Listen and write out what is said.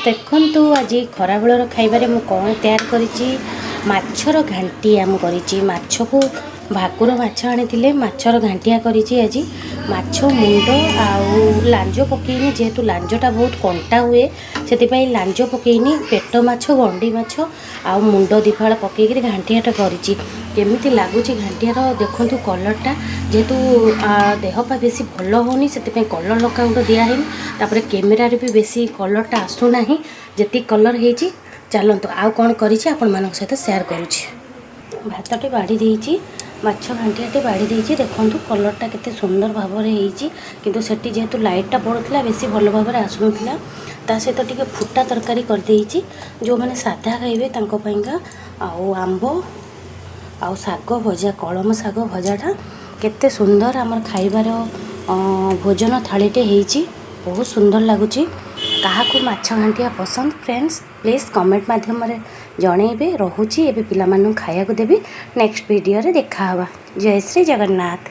ଦେଖନ୍ତୁ, ଆଜି ଖରାବେଳର ଖାଇବାରେ ମୁଁ କ'ଣ ତିଆରି କରିଛି। ମାଛର ଘାଣ୍ଟିଆ ମୁଁ କରିଛି। ମାଛକୁ, ଭାକୁର ମାଛ ଆଣିଥିଲେ, ମାଛର ଘାଣ୍ଟିଆ କରିଛି ଆଜି। ମାଛ ମୁଣ୍ଡ ଆଉ ଲାଞ୍ଜ ପକେଇନି, ଯେହେତୁ ଲାଞ୍ଜଟା ବହୁତ କଣ୍ଟା ହୁଏ, ସେଥିପାଇଁ ଲାଞ୍ଜ ପକେଇନି। ପେଟ ମାଛ, ଗଣ୍ଡି ମାଛ ଆଉ ମୁଣ୍ଡ ଦିଫାଳ ପକେଇକିରି ଘାଣ୍ଟିଆଟା କରିଛି। କେମିତି ଲାଗୁଛି ଘାଣ୍ଟିଆର, ଦେଖନ୍ତୁ କଲର୍ଟା। ଯେହେତୁ ଦେହ ପା ବେଶୀ ଭଲ ହେଉନି, ସେଥିପାଇଁ କଲର୍ ଲଙ୍କାଗୁଣ୍ଡ ଦିଆହେଇନି। ତାପରେ କ୍ୟାମେରାରେ ବି ବେଶୀ କଲର୍ଟା ଆସୁନାହିଁ, ଯେତିକି କଲର୍ ହେଇଛି। ଚାଲନ୍ତୁ, ଆଉ କ'ଣ କରିଛି ଆପଣମାନଙ୍କ ସହିତ ସେୟାର କରୁଛି। ଭାତଟି ବାଢ଼ି ଦେଇଛି, ମାଛ ଘାଣ୍ଟିଆଟି ବାଢ଼ି ଦେଇଛି। ଦେଖନ୍ତୁ, କଲର୍ଟା କେତେ ସୁନ୍ଦର ଭାବରେ ହେଇଛି। କିନ୍ତୁ ସେଠି ଯେହେତୁ ଲାଇଟ୍ଟା ପଡ଼ୁଥିଲା, ବେଶୀ ଭଲ ଭାବରେ ଆସୁନଥିଲା। ତା ସହିତ ଟିକେ ଫୁଟା ତରକାରୀ କରିଦେଇଛି, ଯେଉଁମାନେ ସାଧା ଖାଇବେ ତାଙ୍କ ପାଇଁକା। ଆଉ ଆମ୍ବ ଆଉ ଶାଗ ଭଜା, କଳମ ଶାଗ ଭଜାଟା। କେତେ ସୁନ୍ଦର ଆମର ଖାଇବାର ଭୋଜନ ଥାଳିଟେ ହେଇଛି, ବହୁତ ସୁନ୍ଦର ଲାଗୁଛି। କାହାକୁ ମାଛ ଘାଣ୍ଟିଆ ପସନ୍ଦ ଫ୍ରେଣ୍ଡସ୍, ପ୍ଲିଜ୍ କମେଣ୍ଟ ମାଧ୍ୟମରେ ଜଣେଇବେ। ରହୁଛି, ଏବେ ପିଲାମାନଙ୍କୁ ଖାଇବାକୁ ଦେବି। ନେକ୍ସଟ ଭିଡ଼ିଓରେ ଦେଖା ହେବା। ଜୟ ଶ୍ରୀ ଜଗନ୍ନାଥ।